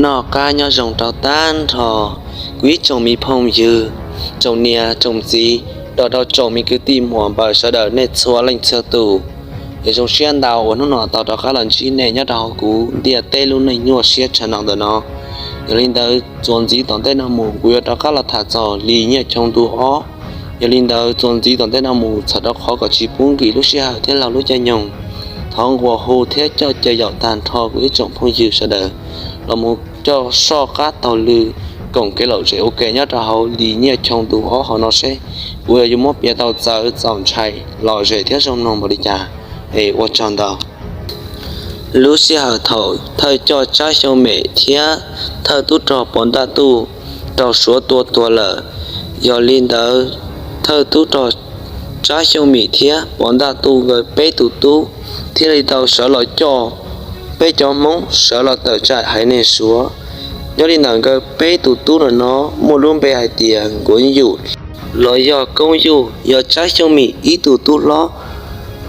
Noj qab nyob zoo rau tag nrho kuv ib tsoom me phooj ywg, tsoom niam tsoom txiv, nrog rau tsoom me kwv tij muam npawg sawv daws nej txhua leej txhua tus. Es zoo siab ntau uas hnub no tau rov qab los ntsib nej nyob rau hauv kuv ntiaj teb lub neej nyuaj siab tshaj no ntawm no. Yog li ntawd txuas ntxiv tom ntej no mus kuv yuav rov qab los tham txog Lis Nyiaj Choo ntu ob. Yog li ntawd txuas ntxiv tom ntej no mus txhawm rau qhov kom tsis pub nkim lub sij hawm thiab laug lub caij nyoog, thov nquas hu thiab coj caw yaum tag nrho kuv ib tsoom phooj ywg sawv daws los mus coj soj qab taug lw koom kev lom zem ua ke nyob rau hauv Lis Nyiaj Choo ntu ob hauv no seb kuv yuav muab piav tau txawv txaus ntshai lom zem thiab zoo mloog npaum li cas. Es ua tsaug ntau. Lub sij hawm thaum thawj coj Tsab Xyooj Mem thiab thawj tub rog Pov Ntaj Tuj raug Suav tua tuag lawm, yog li ntawd thawj tub rog Tsab Xyooj Mem thiab Pov Ntaj Tuj nkawd peb tus tub thiaj li tau sawv los coj peb cov Hmoob sawv los tawm tsam haiv neeg Suav. Nyob li ntawm nkawd peb tus tub no no muaj lub npe hais tias Nkuav Yuj los yog Koob Yuj, yog Tsab Xyooj Mem ib tug tub hlob,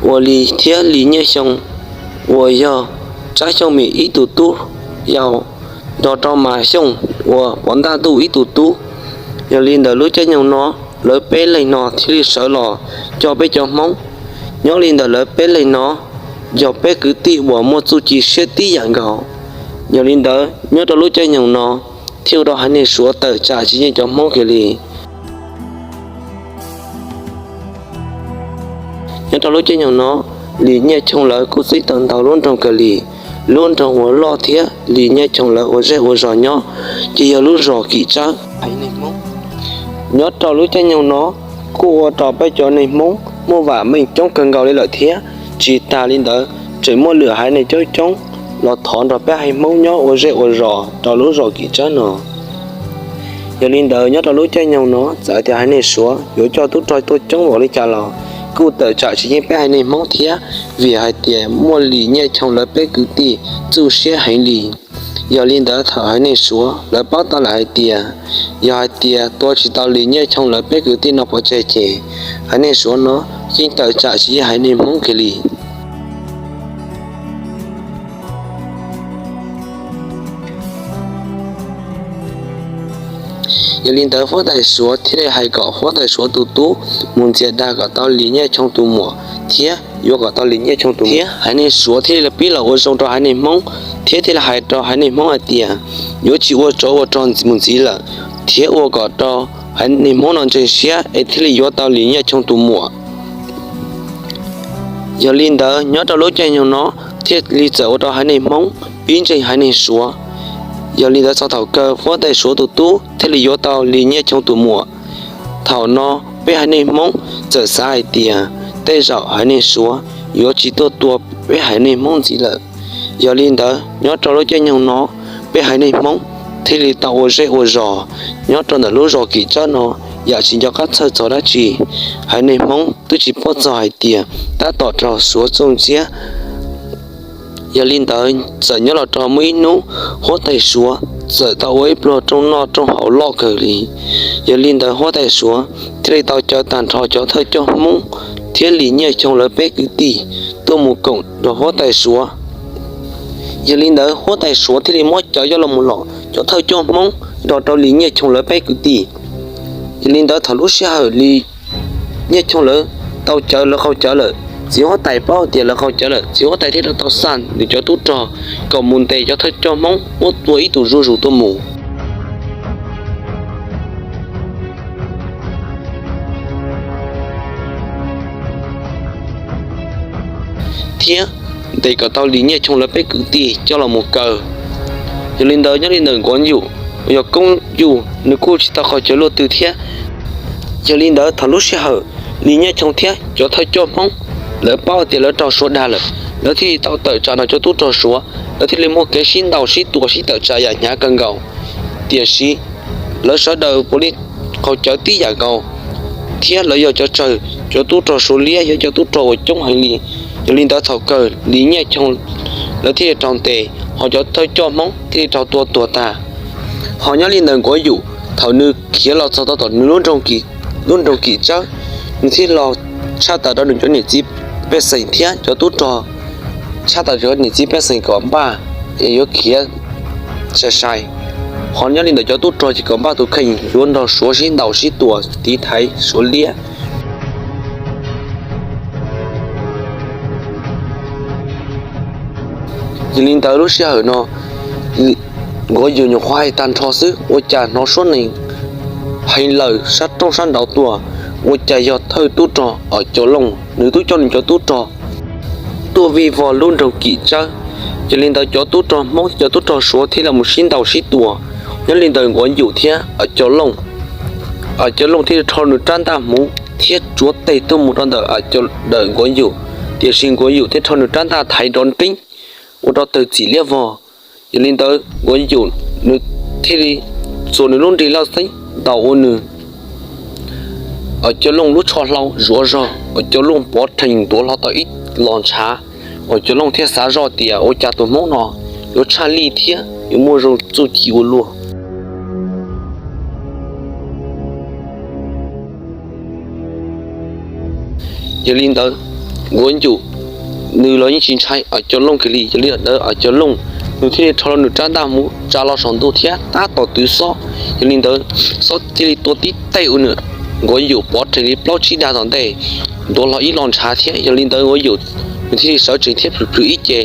ua li thiab Lis Nyiaj Xyoo uas yog Tsab Xyooj Mem ib tug tub yau, nrog rau Mas Xyooj uas Pov Ntaj Tuj ib tug tub. Yog li ntawd lub caij nyoog no lawv peb leeg no thiaj li sawv los coj peb cov Hmoob. Nyob li ntawm lawv peb leeg no yog peb kwv tij uas muaj txuj ci siab tib yam nkaus. Yog li ntawd nyob rau lub caij nyoog no thiaj ua rau haiv neeg Suav tawm tsam tsis yeej cov Hmoob kiag li. Nyob rau lub caij nyoog no, Lis Nyiaj Choo lawv kuj txib tau ntau lub nroog kawg li. Lub nroog uas loj thiab Lis Nyiaj Choo lawv ua zej ua zos nyob ces yog lub zos Kim Tsawb. Nyob rau lub caij nyoog no kuj ua rau peb cov neeg Hmoob muaj vam meej coob kawg nkaus li lawm thiab. Tsis tas li ntawd tseem muaj lwm haiv neeg coob coob los thov nrog peb haiv Hmoob nyob ua zej ua zos rau lub zos Kim Tsawb no. Yog li ntawd nyob rau lub caij nyoog no txawm tias haiv neeg Suav yuav coj tub rog tuaj coob npaum li cas los kuj tawm tsam tsis yeej peb haiv neeg Hmoob thiab, vim hais tias muaj Lis Nyiaj Choo lawv peb kwv tij txuj siab heev li. Yog li ntawd thaum haiv neeg Suav lawv paub tau lawm hais tias yog hais tias tua tsis tau Lis Nyiaj Choo lawv peb kwv tij no pov tseg ces haiv neeg Suav no yeej tawm tsam tsis yeej haiv neeg Hmoob kiag li. Yog li ntawd huab tais Suav thiaj li hais kom huab tais Suav tus tub mus ntxias dag kom tau Lis Nyiaj Choo tus muam thiab yuav kom tau Lis Nyiaj Choo tus muam. Thiab haiv neeg Suav thiaj li pib los ua zoo rau haiv neeg Hmoob thiab thiaj li hais rau haiv neeg Hmoob hais tias yuav tsis ua tsov ua rog mus ntxiv lawm, thiab ua kom rau haiv neeg Hmoob no ntseeg siab es thiaj li yuav tau Lis Nyiaj Choo tus muam. Yog li ntawd nyob rau lub caij nyoog no thiaj li txawm ua rau haiv neeg Hmoob pib ntseeg haiv neeg Suav. Yog li ntawd txog thaum kawg huab tais Suav tus tub thiaj li yuav tau Lis Nyiaj Choo tus muam. Thaum no peb haiv neeg Hmoob txawm xav hais tias tej zaum haiv neeg Suav yuav tsis tuaj tua peb haiv neeg Hmoob ntxiv lawm. Yog li ntawd nyob rau lub caij nyoog no peb haiv neeg Hmoob thiaj li tau ua zej ua zos nyob rau ntawm lub zos Kim Tsawb no yam tsis nco qab txhawj txog dab tsi. Haiv neeg Hmoob twb tsis paub txog hais tias tab tom raug Suav txuj ntxiab. Yog li ntawd txawm nyob los rau muaj ib hnub huab tais Suav txawm tau ua ib pluag rooj noj rooj haus loj kawg li. Yog li ntawd huab tais Suav thiaj li tau caw tag nrho cov thawj coj Hmoob thiab Lis Nyiaj Choo lawv peb kwv tij tuaj mus koom nrog huab tais Suav. Yog li ntawd huab tais Suav thiaj li muab cov coj los mus los cov thawj coj Hmoob nrog rau Lis Nyiaj Choo lawv peb kwv tij. Yog li ntawd thaum lub sij hawm Lis Nyiaj Choo lawv tau cawv lawv qaug cawv lawm, txiv huab tais paub tias lawv qaug cawv lawm, txiv huab tais thiaj li tau xa nws cov tub rog kom mus ntes cov thawj coj Hmoob muab tua ib tug zuj zus tuaj mus thiab ntes kom tau Lis Nyiaj Choo lawv peb kwv tij coj los mus kaw. Yog li ntawd nyob li ntawm Nkuav Yuj, yog Koob Yuj nws kuj tsis tau qaug cawv luaj twg thiab. Yog li ntawd thaum lub sij hawm Lis Nyiaj Choo thiab cov thawj coj Hmoob lawv paub tias lawv raug Suav dag lawm, lawv thiaj li tau tawm tsam nrog cov tub rog Suav, lawv thiaj li muaj kev sib ntaus sib tua sib tawm tsam yam hnyav kawg nkaus. Tiam sis lawv sawv daws puav leej qaug cawv tib yam nkaus, thiab lawv yog cov tsawg, cov tub rog Suav liab yog cov tub rog uas coob heev li. Yog li ntawd thaum kawg Lis Nyiaj Choo lawv thiaj li raug ntes, ho cov thawj coj Hmoob thiaj li raug tua tuag tag. Ho nyob li ntawm Nkuav Yuj, thaum nws khiav los txog tom nws lub nroog Kim Tsawb, nws thiaj los tshaj tawm rau nws cov niam txiv pej xeem thiab cov tub rog, tshaj tawm cov niam txiv pej xeem kom npaj es yuav khiav sai sai. Ho nyob li ntawd cov tub rog ces kom npaj tus kheej yuav nrog Suav sib ntaus sib tua tiv thaiv Suav liab. Yog li ntawd lub sij hawm no Nkuav Yus nyuam qhuav hais tag nrho xwb ua cas hnov suab nees heev lawm sab roob sab nraud tuaj, ua cas yog thawj tub rog Awm Cau Looj nws twb coj nws cov tub rog tuaj vij vog lub nroog Kim Tsawb. Yog li ntawd cov tub rog Hmoob thiab cov tub rog Suav thiaj los sib ntaus sib tua. Nyob li ntawd Nkuav Yus thiab Awm Cau Looj, Awm Cau Looj thiaj rho nws rab ntaj hmuv thiab tsuav tes tuaj mus rau ntawm, ntawm Nkuav Yus, tiam sis Nkuav Yus thiaj rho nws rab ntaj thaiv nrov nreeb ua rau tawg txim liab vog. Yog li ntawd Nkuav Yus nws thiaj li txuas nws lub nrig laj xeeb ntaus ua nws Awm Cau Looj lub tsho hlau zuav zog, Awm Cau Looj pov rhees ntuav hlo tau ib los ntshav. Awm Cau Looj thiaj xav zoj tias ua cas tus Hmoob no yuav tshaj lij thiab yuav muaj zoo txuj ci ua luaj. Yog li ntawd Nkuav Yus nws los yeej tsis ntshai Awm Cau Looj kiag li. Yog li ntawd Awm Cau Looj nws thiaj li rho nws rab ntaj hmuv tsa los saum ntuj thiab tab tom twv xob. Yog li ntawd xob thiaj li tua tib teg ua nws Nkuav Yus pov rhees li plaub tsib dag tom ntej, ntuav hlo ib los ntshav thiab. Yog li ntawd Nkuav Yus nws thiaj li sawv tsees thiab plhws plhws ib ce.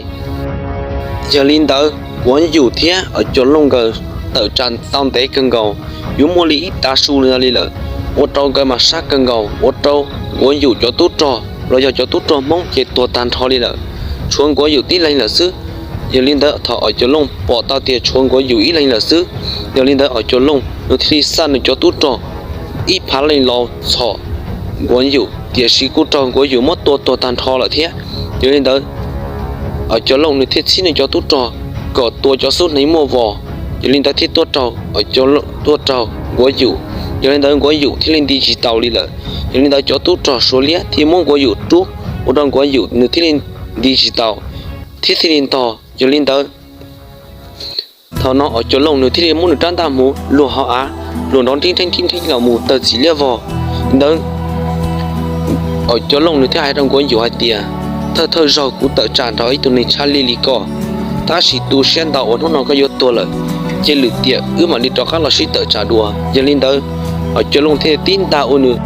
Yog li ntawd Nkuav Yus thiab Awm Cau Looj nkawd tawm tsam tau ntev kawg nkaus, yuav muaj li ib tav su li no li lawm, ua rau nkawd mas sab kawg nkaus, ua rau Nkuav Yus cov tub rog los yog cov tub rog Hmoob ces tuag tag nrho li lawm, tshuav Nkuav Yus tib leeg lawm xwb. Yog li ntawd thaum Awm Cau Looj pom tau tias tshuav Nkuav Yus ib leeg lawm xwb, yog li ntawd Awm Cau Looj nws thiaj li xa nws cov tub rog ib phav leej los txhom Nkuav Yus, tiam sis kuj raug Nkuav Yus muab tua tuag tag nrho lawm thiab. Yog li ntawd Awm Cau Looj nws thiaj txhib nws cov tub rog kom tua cov xub hneev muaj vos, yog li ntawd thiaj tuaj raug, tuaj raug Nkuav Yus. Yog li ntawd Nkuav Yus thiaj li nti tsis taus li lawm. Yog li ntawd cov tub rog Suav liab thiaj muab Nkuav Yus rub, ua rau Nkuav Yus nws thiaj li nti tsis taus thiab thiaj li ntog. Yog li ntawd thaum no Awm Cau Looj nws thiaj li muab nws rab ntaj hmuv luag hauv av, luag nrov nrib nrheeb nrib nrheeb los mus tawg txim liab vog. Li ntawd Awm Cau Looj nws thiaj hais rau Nkuav Yus hais tias, thawj thawj zaug kuv tawm tsam nrog ib tug neeg tshaj lij li koj, tab sis tu siab ntau uas hnub no koj yuav tuag lawm, cia lwm tiam wb mam li rov qab los sib tawm tsam dua. Yog li ntawd Awm Cau Looj thiaj tib ntaj ua nws,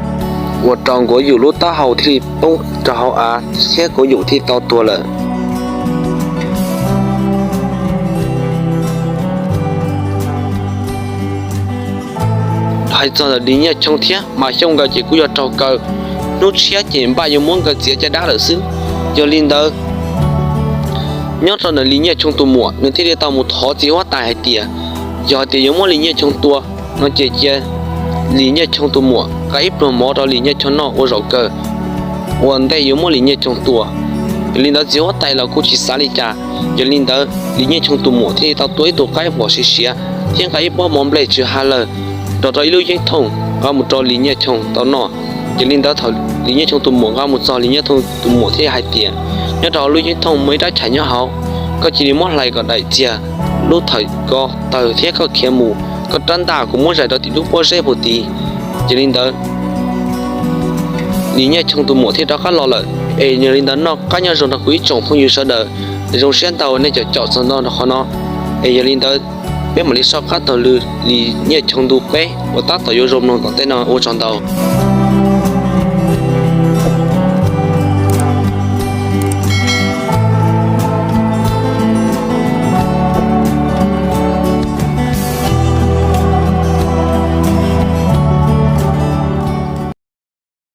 ua rau Nkuav Yus lub taub hau thiaj li poob rau hauv av thiab Nkuav Yus thiaj tau tuag lawm. Hais txog ntawm Lis Nyiaj Choo thiab Mas Xyooj nkawd ces kuj yog raug kaw, hnub tshiab ces npaj yuav muab nkawd txiav caj dab lawm xwb. Yog li ntawd nyob rau ntawm Lis Nyiaj Choo tus muam nws thiaj li tau mus thov txiv huab tais hais tias, yog hais tias yuav muab Lis Nyiaj Choo tua no ces cia Lis Nyiaj Choo tus muam nqa ib pluag mov rau Lis Nyiaj Choo noj ua zaum kawg ua ntej yuav muab Lis Nyiaj Choo tua. Yog li ntawd txiv huab tais los kuj tsis xav li cas. Yog li ntawd Lis Nyiaj Choo tus muam thiaj li tau tua ib tug qaib pom siav siav thiab nqa ib pob mov nplej tsw ha lawg nrog rau ib lub yeeb thooj nqa mus rau Lis Nyiaj Choo tau noj. Yog li ntawd thaum Lis Nyiaj Choo tus muam nqa mus txog, Lis Nyiaj Choo tus muam thiaj li hais tias, nyob rau hauv lub yeeb thooj muaj ib rab chais nyob hauv, koj cia li muab hlais kom daim txiag lub thawm ko tawg thiab koj khiav mus, koj rab ntaj kuv muab zais rau tim lub pob zeb puag tid. Yog li ntawd Lis Nyiaj Choo tus muam thiaj rov qab los lawm. Es yog li ntawd noj qab nyob zoo rau kuv ib tsoom phooj ywg sawv daws, zoo siab ntau nej cov caum txog nto rau qhov no. Es yog li ntawd peb mam li soj qab taug lw Lis Nyiaj Choo ntu peb uas tab tom yuav zoo mloog tom ntej no, ua tsaug ntau.